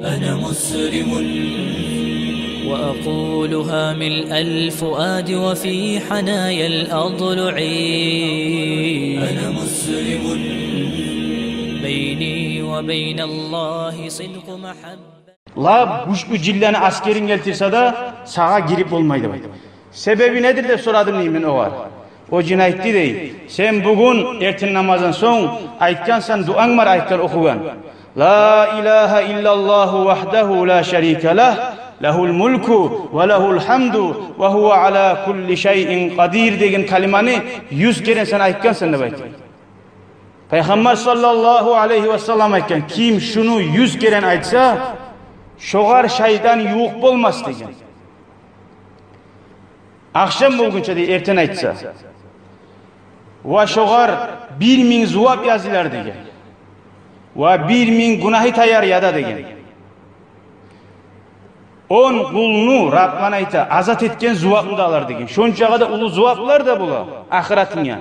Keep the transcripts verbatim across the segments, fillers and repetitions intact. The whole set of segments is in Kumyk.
أنا مسلم، وأقولها ملء الفؤاد وفي حنايا الأضلع. أنا مسلم، بيني وبين الله صدق محبة. Лап гючлю жинлени асгерин гелтирсе де, сагъа гирип болмай деп айта. Себеби недир деп сорадым дей мен огъар. О жин айтды дей: сен бугюн эртен намаздан сонг айтгъансан, дуанг бар айтгъан, охугъан: لا إله إلا الله وحده لا شريك له، له الملك وله الحمد وهو على كل شيء قدير деген калиманы юз керен сен айтгъансан деп айтды. Пайхаммар саллаллагьу алайгьи васаллам айтгъан: ким шуну юз керен айтса, шогъар шайтан ювукъ болмас деген. Ахшам болгъунча дей, эртен айтса. Ва шогъар бир минг зувап язылар деген. Ва бир минг гюнагьы таяр яда деген. Он къулну, Раббан айта, азат этген зувапны да алар деген. Шончагъа да уллу зуваплар да бола ахыратынга.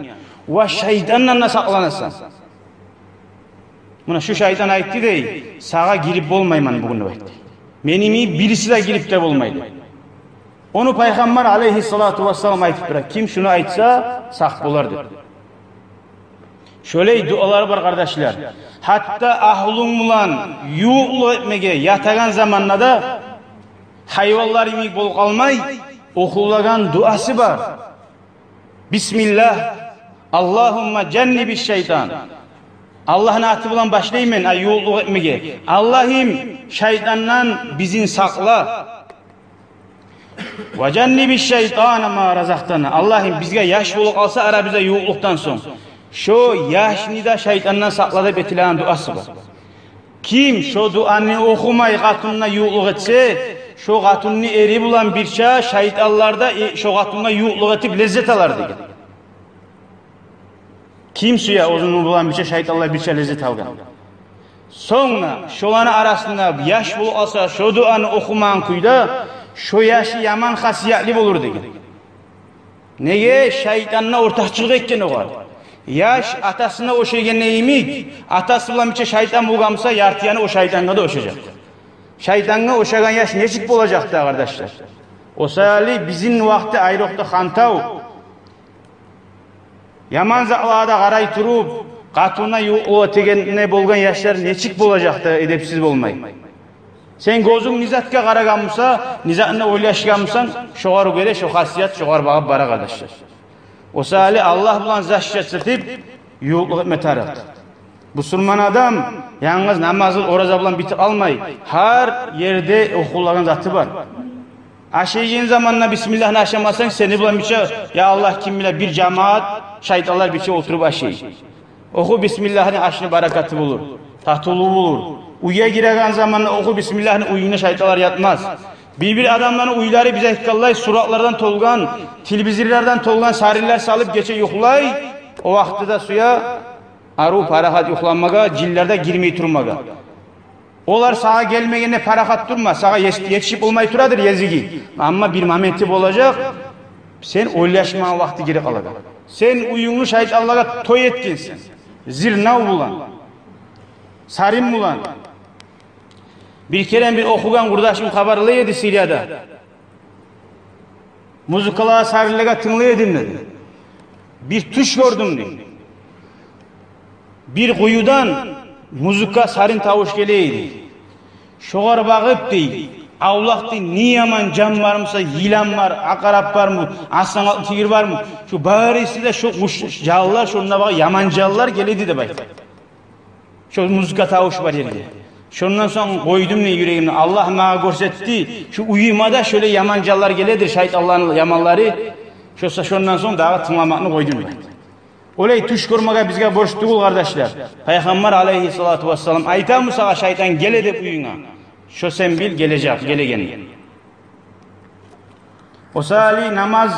Ва шайтандан да сакъланасан. Муна шу шайтан айтды дей: сагъа гирип болмайман бугюн деп айтды. Мени йимик бириси де гирип де болмай дей. Ону Пайхаммар алайгьиссалату вассалам айтып тура, ким шуну айтса, сакъ болар деп. Шолай дуалар бар, къардашлар. Гьатта агьлюнг булан ювукълукъ этмеге ятагъан заманда да, гьайванлар йимик болуп къалмай, охулагъан дуасы бар. بسم الله، اللهم جنب الشيطان. Аллагьны аты булан башлайман, ай, ювукълукъ этмеге. Аллагьым, шайтандан бизин сакъла. وجنب الشيطان ما رزقتنا. Аллагьым, бизге яш болуп къалса арабызда ювукълукъдан сонг, шо яшны да шайтандан сакъла деп этилеген дуасы бар. Ким шо дуаны охумай къатынына ювукълукъ этсе, шо къатынны эри булан бирче шайтанлар да, э, шо къатынгъа ювукълукъ этип леззет алар деген. Ким сюе оьзюню булан бирче шайтанлар бирче леззет алгъан. Сонг да шоланы арасында яш болуп къалса, шо дуаны охумагъан кюйде, шо яшы яман хасиятлы болур деген. Неге? Шайтанына ортакъчылыкъ этген огъар. Яш атасына ошайгъан йимик, атасы булан бирче шайтан болгъан буса, ярты яны о шайтангъа да ошажакъ. Шайтангъа ошагъан яш нечик болажакъ да, къардашлар? О саялы бизин вакъти айрокъда хантав. Яман затлагъа да къарай туруп, къатынына ювукълукъ этегенде болгъан яшлар нечик болажакъ да эдепсиз болмай. Сен гёзюнг не затгъа къарагъан буса, не затны ойлашгъан бусанг, шогъар гёре шо хасият шогъар багъып бара, къардашлар. О саялы Аллагь булан защищаться этип, ювукълукъ этме тарыкъ. Бусурман адам янгыз намаз, ораза булан битип къалмай, гьар ерде охулагъан заты бар. Ашайгъан заманда бисмиллагьны ашамасанг, сени булан бирче, я Аллагь, ким биле, бир жамаат шайтанлар бирче олтуруп ашай. Оху бисмиллагьны, ашны баракаты болур, татывлугъу болур. Уьйге гиреген заманда оху бисмиллагьны, уьюнгде шайтанлар ятмас. Бир-бир адамланы уьйлери, биз айтгъанлай, суратлардан толгъан, телевизорлардан толгъан, сарынлар салып гече юхлай. О вакътиде сюе арив, парахат юхламагъа, жинлер де гирмей турмагъа. Олар сагъа гелмегенде парахат турма, сагъа ес-, етишип болмай турадыр езиги. Амма бир моменти болажакъ, сен ойлашмагъан вакъти гирип къалагъан. Сен уьюнгню шайтанлагъа той этгенсен. Зирнав булан, сарын булан. Бир керен бир охугъан къурдашым хабарлай эди Сирияда. Музыкалагъа, сарынлагъа тынглай эдим, деди. Бир тюш гёрдюм, дей. Бир къуюдан музыка, сарын тавуш геле эди. Шогъар багъып, дей, авлакъда не яман жан бар буса, йылан бар, акъарап бармы, арслан, къалкъан тигир бармы, шо барысы да, шо къуш, жанлар, шонда бар яман жанлар геле эди деп айта. Шо музыка тавуш бар ерге. Шондан сонг къойдум, дей, юрегимде. Аллагь магъа гёрсетди, шо уьюме де шолай яман жанлар геледир, шайтанланы яманлары. Шо са-, шондан сонг дагъы тынгламакъны къойдум, дей. Олай тюш гёрмеге бизге борч тюгюл, къардашлар. Пайхаммар алайгьиссалату вассалам айтамы сагъа шайтан геле деп уьюнге? Шо сен бил, гележек, гелегенни. О саялы намаз,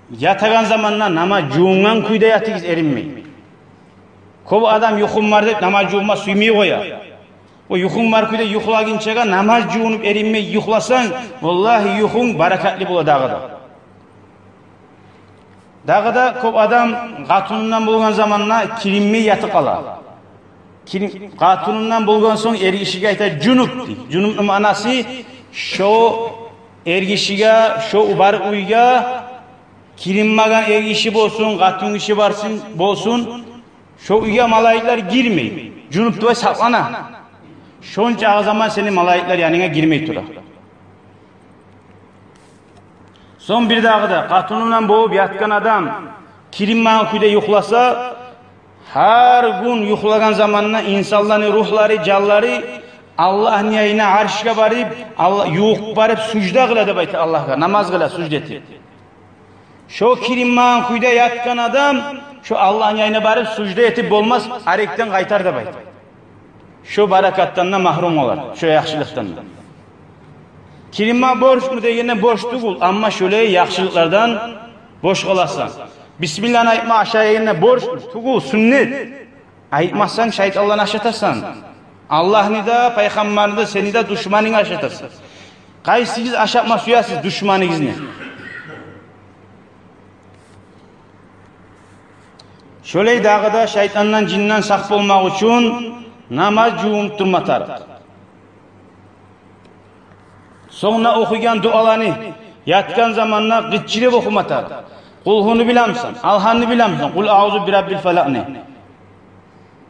ятагъан заманда намаз жувунгъан кюйде ятыгъыз, эринмей. Кёп адам юхум бар деп намаз жувунма сюймей къоя. О юхунг бар кюйде юхлагъынчагъа намаз жувунуп эринмей юхласанг, валлагьи, юхунг баракатлы бола дагъы да. Дагъы да кёп адам къатынындан болгъан заманда киринмей ятып къала. Кирин-, къатынындан болгъан сонг эргишиге айта жунуп дей. Жунупну маънасы, шо эргишиге, шо бар уьйге киринмеген эргиши болсун, къатынгиши барсын, болсун, шо уьйге малайиклер гирмей. Жунуп деп сакълана. Шончагъы заман сени малайиклер янынга гирмей тура. Сонг бирдагъы да, къатынындан болуп ятгъан адам киринмеген кюйде юхласа, гьар гюн юхлагъан заманда инсанланы ругьлары, жанлары Аллагьны янына, аршгъа барып, Алла-, ювукъ барып сужда къыла деп айта Аллагьгъа, намаз къыла сужда этип. Шо киринмеген кюйде ятгъан адам шо Аллагьны янына барып сужда этип болмас, арекден къайтар деп айта. Шо баракатдан да магьрюм къалар, шо яхшылыкъдан да. Киринме борчму дегенде, борч тюгюл, амма шолай яхшылыкълардан бош къаласан. Бисмилланы айтма ашайгъанда борч тюгюл, сюннет. Айтмасанг, шайтанланы ашатасан. Аллагьны да, пайхаммарны да, сени де душманынгны ашатасан. Къайсыгъыз ашатма сюесиз душманыгъызны? Шолай дагъы да шайтандан, жинден сакъ болмакъ учун намаз жувунуп турма тарыкъ. Сонг да охуйгъан дуаланы ятгъан заманда къычырып охума тарыкъ. Къулгьуну билемисен, Алгьамны билемисен, Къул агъузу бираббил фалакъны.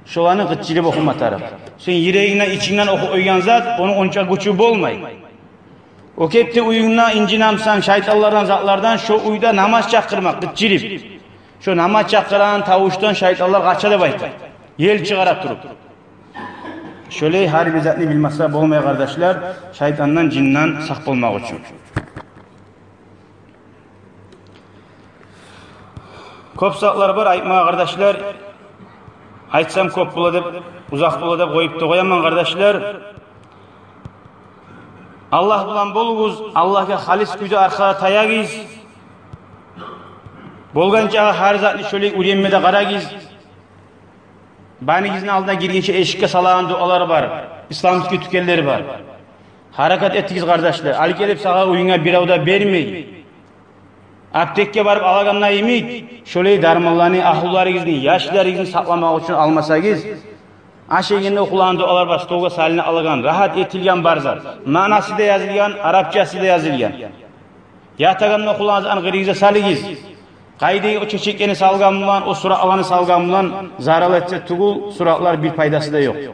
Шоланы къычырып охума тарыкъ. Сен юрегингден, ичингден охуп къойгъан зат, ону онча гючю болмай. О кепде уьюнгде инжинемисен шайтанлардан, затлардан, шо уьйде намаз чакъырма къычырып. Шо намаз чакъырагъан тавушдан шайтанлар къача деп айта, ел чыгъара туруп. Шолай гьар бир затны билмесе болмай, къардашлар, шайтандан, жинден сакъ болмакъ учун. Кёп затлар бар айтмагъа, къардашлар. Айтсам кёп бола деп, узакъ бола деп къоюп да къояман, къардашлар. Аллагь булан болугъуз, Аллагьгъа халис кюйде аркъа таягъыз. Болгъан чакъы гьар затны шолай уьйренме де къарагъыз. Банигизни алдына гиргинче эшикге салагъан дуалар бар, исламский тюкенлер бар. Гьаракат этигиз, къардашлар. Алып гелип сагъа уьюнге бирев де бермей. Аптекге барып алагъанда йимик, шолай дарманланы агьлюлеригизни, яшларыгъызны сакъламакъ учун алмасагъыз, ашайгъанда охулагъан дуалар бар, столгъа салына алагъан, рагьат этилген бар зат. Маънасы да язылгъан, арапчасы да язылгъан. Ятагъанда охулагъан затны къырыйгъызгъа салыгъыз. Къайдагъы о чечекни салгъан булан, о суратланы салгъан булан зарал этсе тюгюл, суратлар бир пайдасы да ёкъ.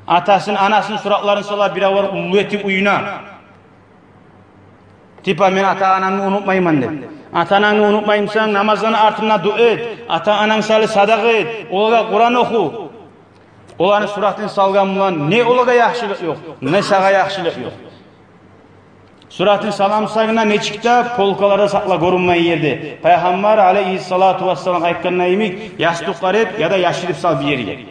Атасын, анасын суратларын сала биревлер уллу этип уьюне. Типа, мен ата-анамны унутмайман деп. Ата-анангны унутмаймысан, намазланы артында дуа эт, ата-ананг саялы садагъа эт, олагъа Къуран оху. Оланы суратын салгъан булан не олагъа яхшылыкъ ёкъ, не сагъа яхшылыкъ ёкъ. Суратын саламсагъына нечик де полкаларда сакъла, гёрюнмейген ерде. Пайхаммар алейгьиссалату вассалам айтгъанда йимик, ястукъ къарап яда яшырып сал бир ерге.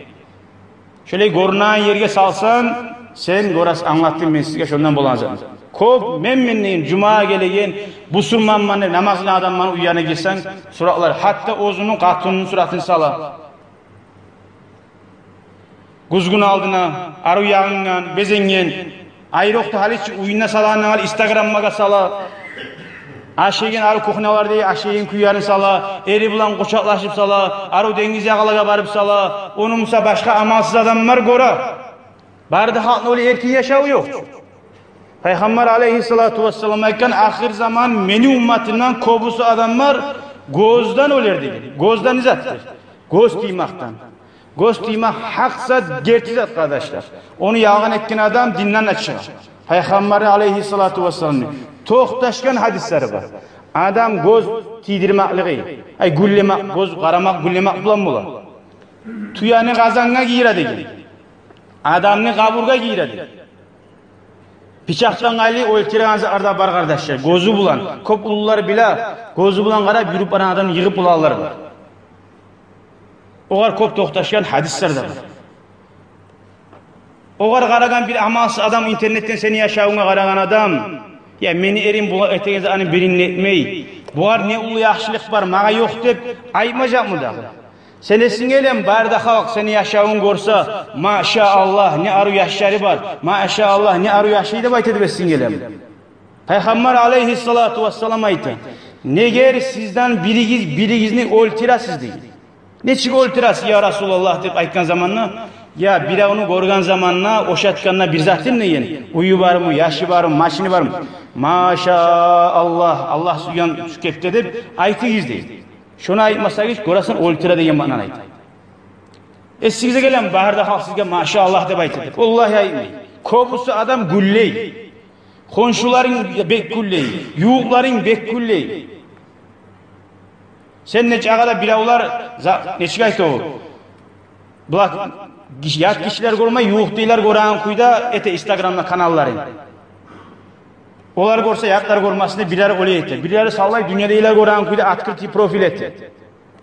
Шолай гёрюнеген ерге салсанг, сен гёресен, англатдым мен сизге шондан болагъан затны. Кёп мен-мен деген, жумагъа гелеген, бусурманман деп намаз къылагъан адамланы уьюне гирсенг, суратлар, гьатта оьзюню къатынын суратын сала. Гюзгюн алдына, арив ягъынгъан, безенген, айрокъда гьали чи уьюнде салагъандан къала инстаграммагъа сала. Ашайгъан арив кухняларда ашайгъан кюйлерин сала, эри булан къучакълашып сала, арив денгиз ягъалагъа барып сала. Ону буса башгъа амалсыз адамлар гёре. Бары да халкъны олай эркин яшаву ёкъ. Пайхаммар алейгьиссалату вассалам айтгъан, ахыр заман мени умматымдан кёбюсю адамлар гёзден оьлер деген. Гёзден не затдыр? Гёз тиймекден. Гёз тиймек гьакъ зат, герти зат, къардашлар. Ону ялгъан этген адам динден де чыгъа. Пайхаммар алейгьиссалату вассаламны токъташгъан гьадислери бар. Адам гёз тийдирмеклиги, ай, гюллемек, гёз къарамакъ, гюллемек булан бола. Тюени къазангъа гийире деген. Адамны къабургъа гийире деген. Бичакъдан къайры оьлтюреген затлар да бар, къардашлар. Гёзю булан, кёп уллулар биле, гёзю булан къарап юрюп барагъан адамны йыгъып болагъанлар бар. Огъар кёп токъташгъан гьадислер де бар. Огъар къарагъан бир амалсыз адам, интернетден сени яшавунга къарагъан адам, я мени эрим бугъар этеген затны бирин де этмей, бугъар не уллу яхшылыкъ бар, магъа ёкъ деп айтмажакъмы дагъы? Сен эсинге гелеми, бары да халкъ сени яшавунгну гёрсе, машааллагь, не арив яшлары бар, машааллагь, не арив яшай деп айта деп эсинге гелеми? Пайхаммар алейгьиссалату вассалам айта: «Неге сизден биригиз биригизни оьлтюресиз?» — деген. «Нечик оьлтюресиз, я Расулаллагь?» — деп айтгъан заманда, Я биревню гёрген заманда ошатгъанда бир затын деген, уьюю бармы, яшы бармы, машини бармы? Машааллагь, Аллагь сюйген шу кепде деп айтыгъыз дей. Шону айтмасагъыз, гёресен, оьлтюре деген маънаны айта. Эсигизге гелеми, бары да халкъ сизге машааллагь деп айта деп? Валлагь, айтмай. Кёбюсю адам гюллей. Хоншуларынг бек гюллей, ювукъларынг бек гюллей. Сен нечакъы да биревлер за-, нечик айта о? Булар гиш-, ят гишилер гёрмей, ювукъдагъылар гёреген кюйде эте инстаграмда каналларын. Олар гёрсе, ятлар гёрмесин деп, бирлери олай эте. Бирлери савлай дюньядагъылар гёреген кюйде открытый профиль эте.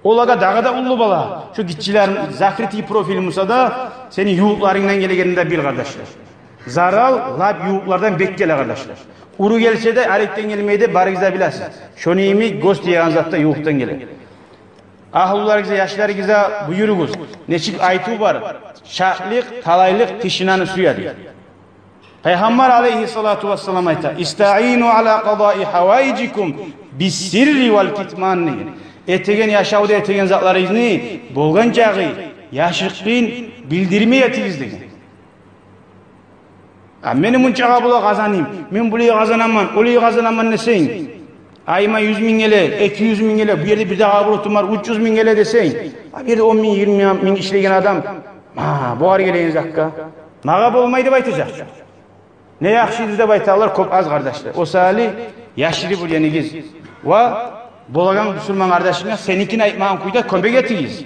Олагъа дагъы да уллу бала. Шо гиччилер закрытый профиль буса да, сени ювукъларынгдан гелегенин де бил, къардашлар. Зарал лап ювукълардан бек геле, къардашлар. Уру гелсе де, арекден гелмей де, барыгъыз да билесиз. Шону йимик гёз тиеген зат да ювукъдан геле. Агьлюлеригизге, яшларыгъызгъа буюругъуз. Нечик айтыв бар? Шатлыкъ талайлыкъ тишинаны сюе дей. Пайхаммар алайгьиссалату вассалам айта: «Истаину аля къадаи хьаваижикум биссирри валь китман», – деген. Этеген яшавда этеген затларыгъызны болгъан чакъы яшыртгъын, билдирмей этигиз деген. А мени мунчагъа бола къазаныйым, мен булай къазанаман, олай къазанаман десенг, айыма юз минг геле, эки юз минг геле, бу ерде бир де къабул отурмар, уьч юз минг геле десенг, а бир ерде он минг, йигирма минг ишлейген адам, ма, бугъар гелеген затгъа магъа болмай деп айтажакъ. Не яхшы эди деп айталар кёп аз, къардашлар. О саялы яшырып уьйренигиз. Ва болагъан бусурман къардашынга сеникин айтмагъан кюйде кёмек этигиз.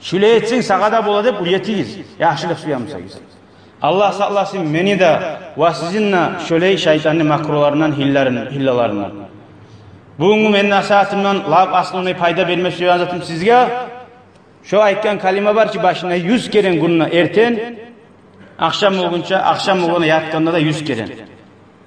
Шулай этсенг, сагъа да бола деп уьйретигиз, яхшылыкъ сюе бусагъыз. Аллагь сакъласын мени де ва сизин де шолай шайтанны макруларындан, гьиллаларын-, гьиллаларындан. Бугюнгю мени насигьатымдан лап основной пайда берме сюеген затым сизге шо айтгъан калима бар чы башында юз керен гюнде эртен, ахшам болгъунча, ахшам болгъанда ятгъанда да юз керен.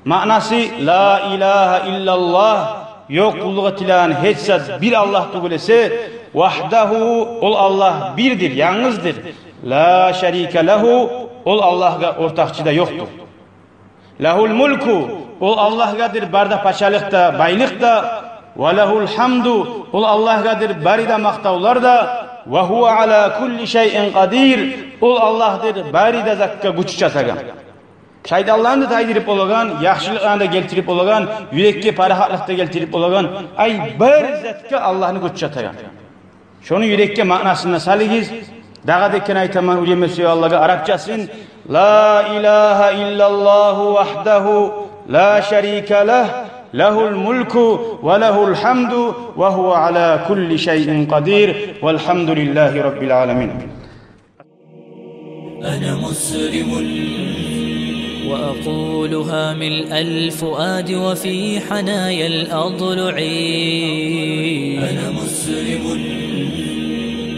Маънасы: «Ла илагьа иллаллагь, ёкъ къуллукъ этилеген гьеч зат бир Аллагь тюгюл эсе, вагьдагьу, ол Аллагь бирдир, янгыздыр, ла шарика лагьу, ол Аллагьгъа ортакъчы да ёкъдур. Лагьул мулку, ол Аллагьгъадыр бары да пачалыкъ да, байлыкъ да, ва лагьул гьамду, ол Аллагьгъадыр бары да макътавлар да, ва гьува аля кулли шайин къадир, ол Аллагьдыр бары да затгъа гючю чатагъан». Шайтанланы да тайдырып болагъан, яхшылыкъланы да гелтирип болагъан, юрекге парахатлыкъ да гелтирип болагъан, ай, бары затгъа Аллагьны гючю чатагъан. Шону юрекге маънасын да салыгъыз. Дагъы да экен айтаман, уьйренме сюе Аллагьгъа арапчасын. Ла илагьа иллаллагьу вагьдагьу ла шарика лагь, лагьул мулку ва лагьул гьамду ва гьува аля кулли шайин къадир. Валь гьамдулиллагьи раббиль аламин. أنا مسلم، وأقولها ملء الفؤاد وفي حنايا الأضلع. أنا مسلم،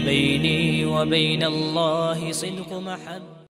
بيني وبين الله صدق محبة.